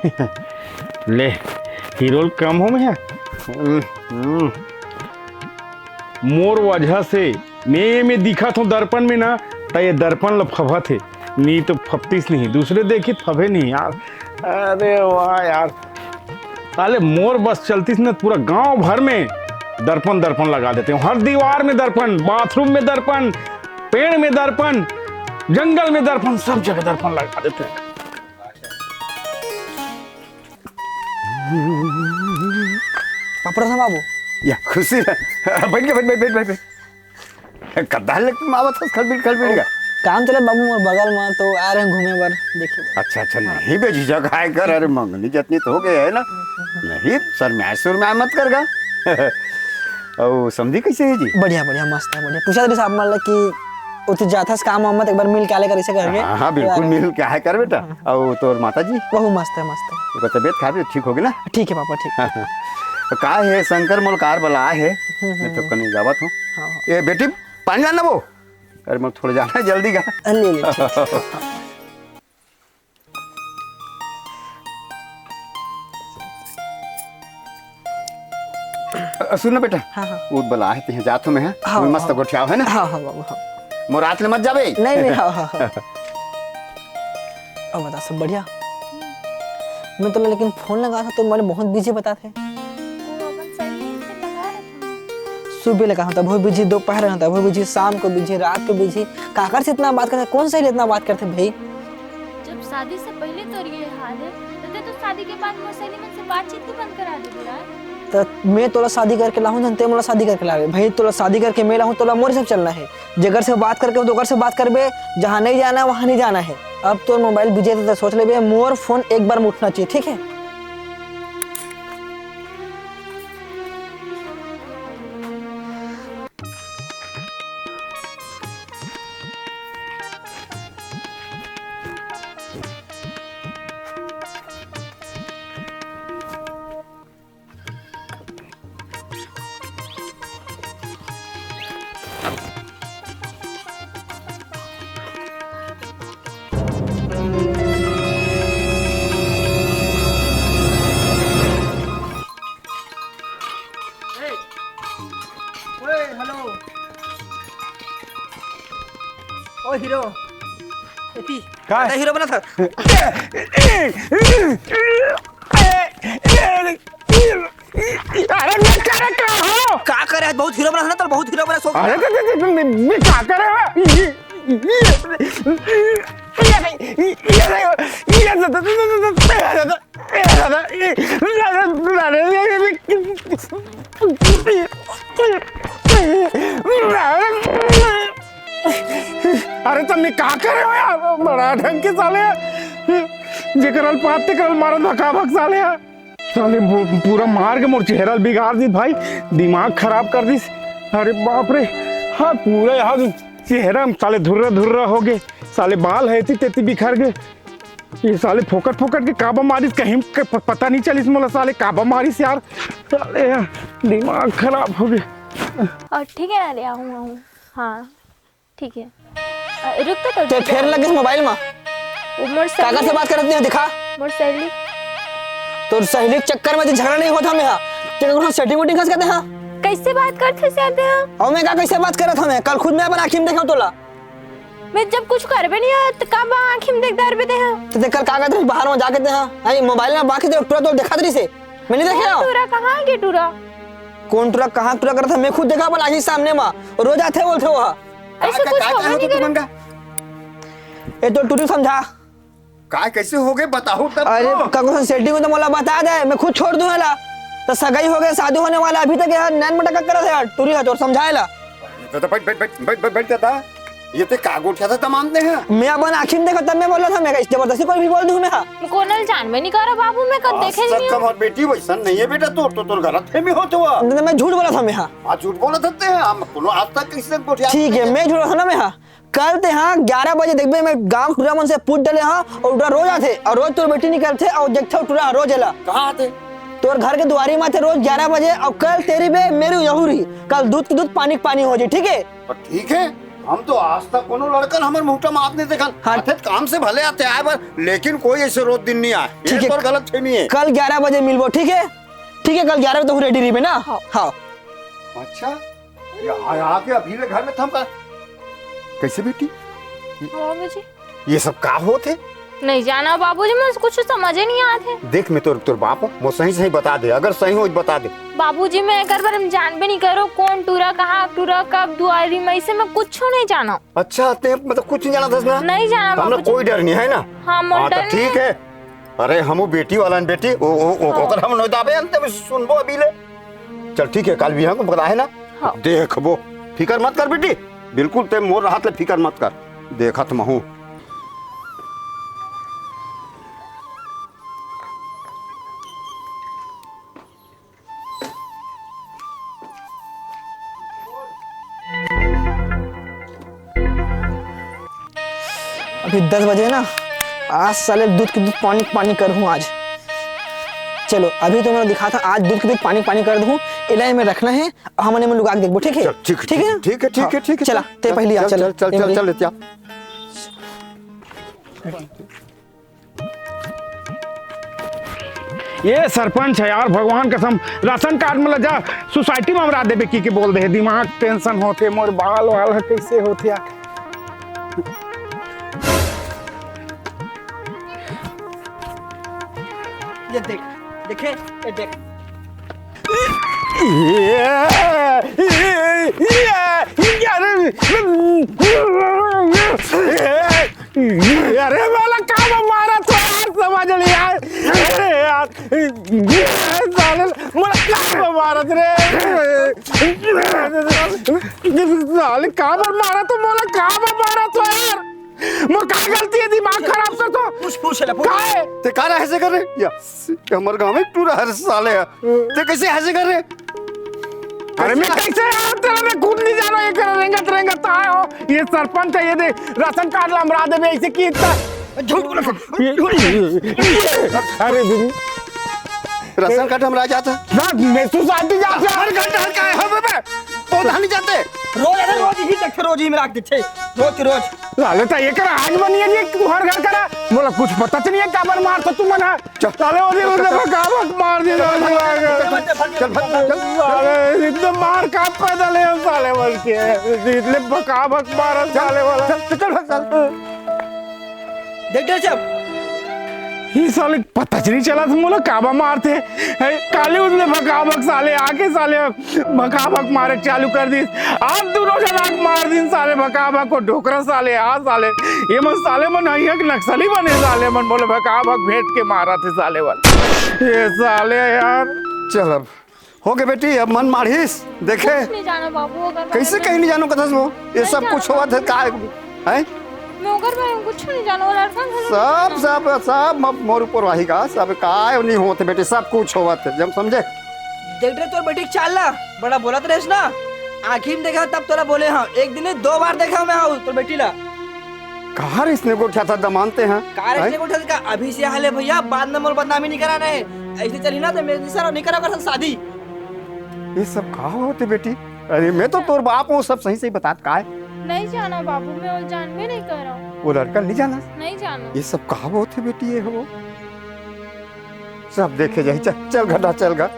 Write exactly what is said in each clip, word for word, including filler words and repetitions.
ले, हीरो ल कम हो मैं? हम्म, हम्म। मोर वजह से मैं ये में दिखत हूँ दर्पण में ना, त ये दर्पण ल फभत हे, नी तो फबतिस नहीं, दूसरे देखी फबे नहीं यार। अरे वाह यार, साले मोर बस चलतिस ना, पूरा गांव भर में दर्पण, दर्पण लगा देते हैं। हर दीवार में दर्पण, बाथरूम में दर्पण, पेड़ में दर्पण, जंगल में दर्पण, सब जगह दर्पण लगा देते हैं। पापड़ था बाबू। या खुशी रह। बैठ के, बैठ, बैठ, बैठ, बैठ, बैठ। कद्दा लेके मावत हस खलबिल, खलबिल का? काम चलत बाबू मोर बगल में, तो आ रहे हैं घूमे बर, देखे बर। अच्छा, अच्छा, नहीं बे, झिझक आए कर, अरे मंगनी जतनी तो हो गए है ना, नहीं शर्माए सुरमाए मत कर गा। और समधी कैसे है जी? बढ़िया, बढ़िया, मस्त है, बढ़िया। पूछा था साहब मतलब कि वो तो जाथस काम वाम मत, एक बार मिल के आले कर इसे करके। हाँ, हाँ, बिल्कुल यार। मिल के आए कर बेटा। हाँ। और तोर माता जी? वहू मस्त है, मस्त है। ओकर तबीयत खराब है, ठीक होगे ना? ठीक है पापा, ठीक। हाँ, हाँ। तो का है शंकर मोल कार बला है, हम्म, मैं तो हम्म। कहीं जावत हूँ। हाँ, हाँ। ए बेटी, पानी लाना वो। अरे, मैं थोड़ा जाना है, जल्दी का। ले, ले, ठीक, ठीक। अ, सुन ना बेटा, हाँ, हाँ। वो बला है, तिहे जात हो मैं, हाँ? हाँ, वो मस्त हाँ। गोठियाव है ना? हाँ, हाँ, बाबू, हाँ। मोर रात ले मत जाबे। नहीं, नहीं, हाँ, हाँ, हाँ। अब बता, सब बढ़िया? मैं तो लेकिन फोन लगा था, तो मैंने बहुत बिजी बता थे। वो अपन सहेली से लगा रहे थे। सुबह लगा था, तब वो बिजी, दोपहर में, तब वो बिजी, शाम को बिजी, रात को बिजी। काकर से इतना बात करते, कौन सहेली इतना बात करते भाई? जब शादी से पहले तोर ये हाल है, तो ते तो शादी के बाद मोर सहेली मन से बातचीत भी बंद करा दे यार। तो मैं तोला शादी करके लाहूं, जन ते मोला शादी करके लावे। भाई, तोला शादी करके मैं लाहूं, तोला मोर सब चलना है। जेकर से बात करके हो, तो ओकर से बात करबे, जहां नहीं जाना है, वहां नहीं जाना है। अब तोर मोबाइल बिजी है, तो सोच लेबे, मोर फोन एक बार में उठना चाहिए, ठीक है? ए, ओए, हेलो। ओ हीरो, एती। का? अरे हीरो बना था। अरे मैं करे का हो? का करे? बहुत हीरो बना था ना, तो बहुत हीरो बना सो। अरे तो, तो, तो, मैं, मैं का करे हो? ये, ये, ये, ये, ये, ये, ये, अरे तो मैं का करे हो यार, बड़ा ढंग के साले, जेकर अल पाते करल मारो धक्का भक साले। साले वो पूरा मार के मोर चेहरा बिगाड़ दी भाई, दिमाग खराब कर दिस। अरे बाप रे, हाँ पूरा यहाँ चेहरा साले धुर्रा धुर्रा हो गए, साले बाल है इतनी तेती बिखर गए। ये साले फोकट फोकट के काबा मारिस कहीं के प-, पता नहीं चलिस मोला साले काबा मारिस यार। साले यार दिमाग खराब हो गया। और ठीक है ना, ले आऊँ, आऊँ। हाँ, ठीक है। अ, रुक तो, तो ते ठीक फेर है। लगे मोबाइल में। वो मोर काकर से सहेली। बात करत नहीं दिखा। मोर सहेली। तो सहेली के चक्कर में तो झगड़ा नहीं होता मेरा। ते कौन सेटिंग वेटिंग कस कहते हैं? कैसे बात करते से आते हैं? और मैं का कैसे बात करत हूँ मैं? कल खुद मैं अपन आँखी में देखा तोला। मैं जब कुछ करबे नहीं है, तो का बा आँखी में देख दरबे दे हैं? तो देख कल का कहते हैं, बाहर में जाके दे हैं। अरे मोबाइल में बाकी तो टूरा तो देखा तरी से। मैं नहीं देखे कौन हो। टूरा कहाँ के टूरा? कौन टूरा कहाँ टूरा करता? मैं खुद देखा अपन आँखी सामने में। रोज आते बोलते हो। ऐसे का, कुछ का, का होबे हो नहीं तुमन करे। का? ये तो टूरी समझा। का कैसे हो गए बताओ तब अरे तो। का कुछ सेटिंग हो तो मोला बता दे, मैं खुद छोड़ दूँ एला। तो सगाई हो गए, शादी होने वाला, अभी तक यार नैन मटक कर रहा था यार, टूरी है तो समझाएला। तो, तो बैठ, बैठ, बैठ, बैठ, बैठ, बैठ जाता। ये ते का गोठिया था तमाम ने है। मैं अपन आँखी में देखा तब मैं बोला था, मैं का जबरदस्ती कोई भी बोल दूँ मैं हाँ। मैं कोनल जान में नहीं करा बाबू, मैं कब आज देखे तक नहीं हूँ। हमार बेटी वैसा नहीं है बेटा, तोर तो तोर गलत फहमी होत हुआ। नहीं, मैं झूठ बोला था मैं हाँ। आज झूठ बोला था ते, हम कोनो आज तक किसी से गोठिया ठीक है, नहीं मैं झूठ बोला था ना मैं हाँ। कल ते हाँ ग्यारह बजे देखबे, मैं गांव टूरा मन से पूछ डले हाँ, और टूरा रोज आथे, और रोज तोर बेटी निकलथे, और देखथे टूरा रोज एला। कहाँ आथे? तोर घर के दुआरी में आथे रोज ग्यारह बजे, और कल तेरी बे मेरी यहू रही, कल दूध के दूध पानी के पानी हो जी, ठीक है? पर ठीक है, हम तो आज तक कोनो लड़कन हमर मुहटा म आत नहीं देखन। हाँ। आथे त काम से भले आथे आए बर, लेकिन कोई ऐसे रोज दिन नहीं आए। ठीक ये है। पर गलत फहमी है। कल ग्यारह बजे मिलबो, ठीक है? ठीक है, कल ग्यारह बजे तक ready रहिबे ना? हाँ। हाँ। अच्छा, ये आ, आके अभी ले घर में थम कर। कैसे बेटी? बाबूजी। ये सब का होत हे? नहीं जाना बाबूजी, मैं कुछ समझे नहीं आत हे। देख, मैं तोर, तोर बाप हूँ, वो सही सही बता दे, अगर सही हो बता दे। बाबूजी, मैं एकर बारे में जानबे नहीं करो, कौन टूरा, कहाँ टूरा, कब दुआरी में, इसे मैं कुछ नहीं जाना। अच्छा, ते मतलब कुछ नहीं जाना था ना? नहीं जाना हमने बाबूजी। कोई डर नहीं है ना? हाँ, मोर हाँ, तो डर नहीं ठीक है। है। अरे, हमू बेटी वाला न बेटी, ओ, ओ, ओ, हाँ। ओकर हम नोदाबे अंत में सुनबो अभी ले। चल ठीक है, काल बिहान को पता है ना? हाँ। देखबो, फिकर मत कर बेटी, बिल्कुल ते मोर रहत ले फिकर मत कर, देखत महू। अभी दस बजे ना, आज साले दूध के दूध पानी पानी कर हूँ आज। चलो, अभी तो मैं दिखा था, आज दूध के दूध पानी पानी कर दूँ। इलाई में रखना है, हमने में लुगा के देखबो, ठीक है? चल, ठीक है, ठीक है, ठीक है, ठीक है, हाँ, ठीक है, चला, चल, ते चल, पहली आ, चल, चल, चल, चल, चल, चल, चल, चल। ये सरपंच है यार, भगवान कसम, राशन कार्ड में ला जा, सोसाइटी में हमरा देबे की के बोल दे, दिमाग टेंशन होथे, मोर बाल वाल ह कैसे होथे यार। ये देख, देखे, ये देख। ये, ये, ये, ये, अरे, अरे वाला का मारा तो यार, समझ नहीं यार। अरे यार, साले मोला का मारत रे? साले का मारा तो, मोला का मारा तो यार? मोर का गलती है, दिमाग खराब कर तो। पूछ, पूछ ले, पूछ। का है? ते का रहे से कर रे? या, हमर गांव में टूरा हर साले है। ते कैसे ऐसे कर रे? अरे मैं कैसे यार, तेरा मैं खुद नहीं जानो, ये कर रेंगत रेंगत आए हो। ये सरपंच है, ये दे राशन कार्ड लमरा देबे ऐसे की इतना। झूठ बोला। अरे दीदी। राशन कार्ड हमरा जाता। ना, मैं तू शादी जाता। हर घंटा हर का है, हो बे? पौधा नहीं जाते। रोज, अरे रोज ही देखते, रोज ही में रख देते, रोज के रोज। साले तो ये करा, आज बनिए ये तू हर घर करा। मोला कुछ पता तो नहीं है, काबर मार तो तू मना। चल। साले वो दिन उन्हें भगावत मार दिया, साले। चल, भाग, चल, चल। साले, इतने मार का पैदल है साले बन के। इतने भगावत मारा चल, साले वाला। चल, चल, चल, चल। देख, देख, सब। ही साले पता च नहीं चला था, मोला काबा मारते। है, काले उसने भकाभक साले आके साले भकाभक मारे चालू कर दी। आज दोनों जनाक मार दिन साले भकाभक को ढोकरा साले, आ साले। ये मन साले मन है एक नक्सली बने साले मन, बोले भकाभक भेंट के मारा थे साले वाले। ये साले यार। चल अब। हो गे बेटी, अब मन माढ़िस, देखे। कुछ नहीं जानो बाबू, अगर कैसे बारे में कहीं नहीं जानो कथस वो? ये नहीं सब जानो कुछ होवत है, बाबू। का है? मैं ओकर बारे में कुछ नहीं जानो, वो लड़का घर में सब, नहीं सब, सब म-, मोर ऊपर वाही का, सब का नहीं होत है बेटी, सब कुछ होवत है, जब समझे। देख रे तोर बेटी के चाल ला, बड़ा बोलत रहेस ना, आँखी में देखा तब तोला बोले हाँ, एक दिन नहीं दो बार देखा मैं हाँ तोर बेटी ला। कहाँ रे इसने गोठिया था दमानते हैं? कहाँ रे हैं? इसने गोठिया था? अभी से हाले भैया, बाद में मोर बदनामी नहीं कराना है। ऐसे चली ना तो मेरे सारा नहीं करा कर शादी। ये सब कहा होते बेटी? अरे मैं तो तोर बाप हूँ, सब सही सही बतात का है? नहीं जाना बाबू, मैं वो जानबे नहीं करा। वो लड़का नहीं जाना? नहीं जाना। ये सब कहा होते बेटी, ये हो सब देखे जाए। चल, चल घटा, चल घर।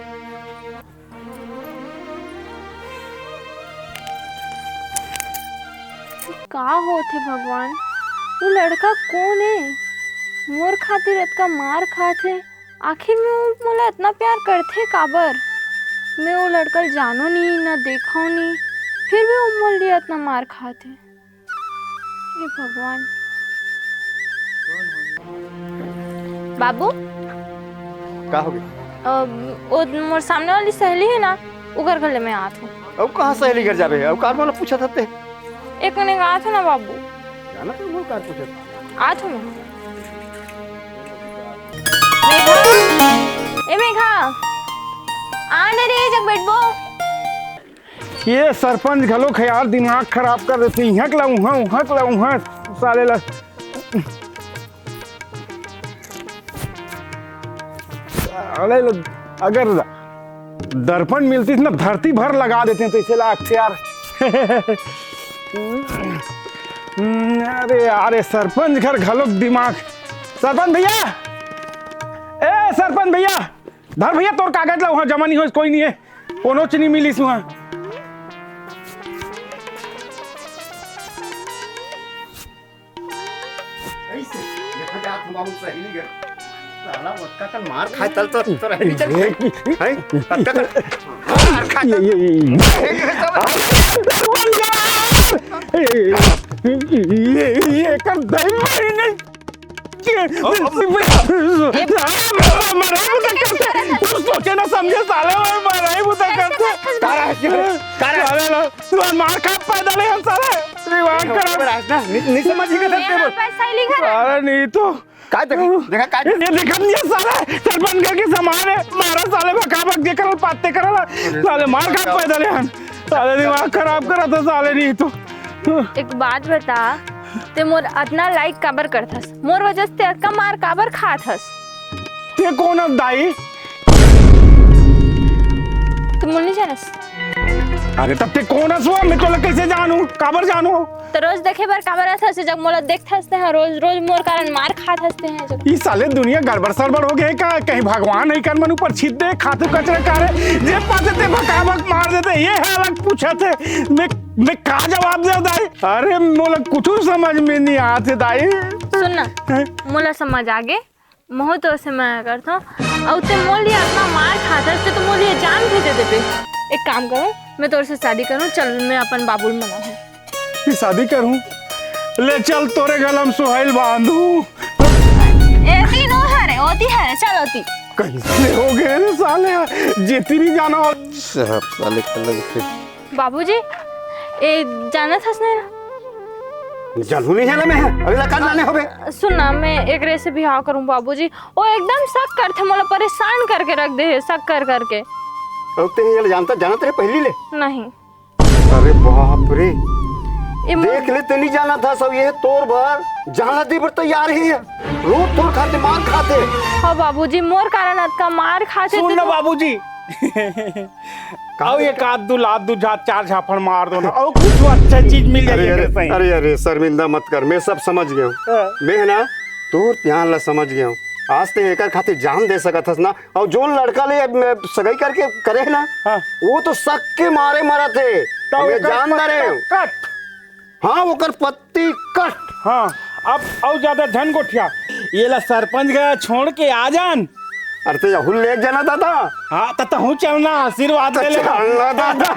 का होत हे भगवान, वो लड़का कोन हे? मोर खातिर अतका मार खात हे, आखिर में वो मोला इतना प्यार करथे काबर? मैं वो लड़का ल जानो नहीं, ना देखो नहीं, फिर भी वो मोर लिए इतना मार खात हे। हे भगवान। बाबू, का हो गया? अ, वो मोर सामने वाली सहेली हे ना, ओकर घर ले मैं आत हूँ। अब कहाँ सहेली घर जाबे? अब कार वाला पूछा था ते? एक मने आत हूँ ना बाबू। जाना तो वो कार पूछा था। आत हूँ मैं। मेघा, ए मेघा, आ ना रे, जग बैठबो। ये सरपंच घलो ख यार दिमाग खराब कर देथे, इहाँ के ला उहाँ, उहाँ के ला उहाँ, साले ला। साले ला, अगर दर्पण मिलतिस ना, धरती भर लगा देते तो इसे लागथे यार। हम्म, अरे यार, ये सरपंच घर घलोक दिमाग। सरपंच भैया, ए सरपंच भैया, धर भैया तोर कागज ला, वहाँ जमा नहीं होइस, कोई नहीं है, कोनोच नहीं मिलिस वहाँ। ऐसे, यहाँ जात हूँ बाबू, सही नहीं कर। साला, ओतका कन मार खाए तल तो, तो रह नहीं चल। हैं? ओतका कन मार खाए ये, तल। ये, ये, ये। ये, ये, ये कर दई मारी नहीं। के, ओ, ओ, मरा, मरा, मरा, तू सोचे ना समझे साले, मैं मरा ही बुता करते। का रहा है? का रहा है? साले ना, तू मार खा पैदा नहीं हम साले। दिमाग खराब। नहीं, नहीं समझ के ये सकते बोल। पैसा ही लिखा रहा। अरे नहीं तो। का देखा? देखा का? ये देखा नहीं है साले। सरपंच घर के सामान है। मारा साले बकाबक जे करल पाते करल। साले मार खा पैदा नहीं हम। साले दिमाग खराब करा था साले नहीं तो। एक बात बता, ते मोर अतना लाइक काबर करथस? मोर वजह से ते अतका मार काबर खात हस? ते कोन हस दाई? तू मोला नहीं जानस? अरे तब ते कोन हस वो? मैं तोला कैसे जानू? काबर जानू? तो रोज देखे बर काबर आथस? जब मोला देखथस ते हा रोज, रोज मोर कारण मार खात हस ते हा जब। ई साले दुनिया गड़बड़ सड़बड़ हो गए का? कहीं भगवान नहीं कर मन ऊपर छित दे, खातू कचरा करे, जे पाते ते भकाभक मार देते। ये है अलग पूछत है। मैं, मैं का जवाब दे दाई? अरे मोला कुछ समझ में नहीं आते दाई। सुन ना, हैं? मोला समझ आगे, महू तोर से मया करथो, अउ ते मोर लिए अतना मार खाथस, ते तो मोर लिए जान भी दे देबे। एक काम करो, मैं तोर से शादी करूँ, चल मैं अपन बाबू ल मनाहूँ। की शादी करूँ? ले चल तोरे गला में सुहाइल बांधू। एती नो हरे, ओती हरे, चल ओती। कैसे हो गए रे साले? जेती नहीं जाना हो। सब साले अलग से। बाबूजी, ए, जानत हस नहीं ना? जानू नहीं है ना मैं, अगला का जाने होबे। सुन ना, मैं एकरे से बिहाव करूँ बाबूजी, वो एकदम शक करथे, मोला परेशान करके रख दे है, शक कर करके। अब ते नहीं जानता, जानत रहे पहली ले? नहीं। अरे बाप रे। ए, मो- देख ले, ते नहीं जानत हस, ये तोर बर जान दे बर तैयार है, रोज तोर खाते मार खाते। हाँ बाबूजी, मोर कारण अतका मार खाते सुन ते ना तो बाबूजी। अउ एक आध दू लात दू झा-, चार झापड़ मार दो ना, अउ कुछ अच्छा चीज मिल जाए अरे, अरे, सही। अरे, अरे, शर्मिंदा मत कर, मैं सब समझ गया हूँ। हाँ। मैं है ना, तोर प्यार ला समझ गया हूँ। आज ते एकर खातिर जान दे सकत हस ना, अउ जोन लड़का ले अब मैं सगाई करके करे है ना, हाँ। वो तो शक के मारे मरत है। तो मैं ओकर जान ना रहे हूँ। पत्ता कट। हाँ, ओकर पत्ती कट। हाँ, अब अउ ज्यादा झन गोठिया। ये ला सरपंच घर छोड़ के आ जान। अरे ते यहू ले जाना दादा। हाँ, त तहूँ चलना, आशीर्वाद ले ले। चलना दादा।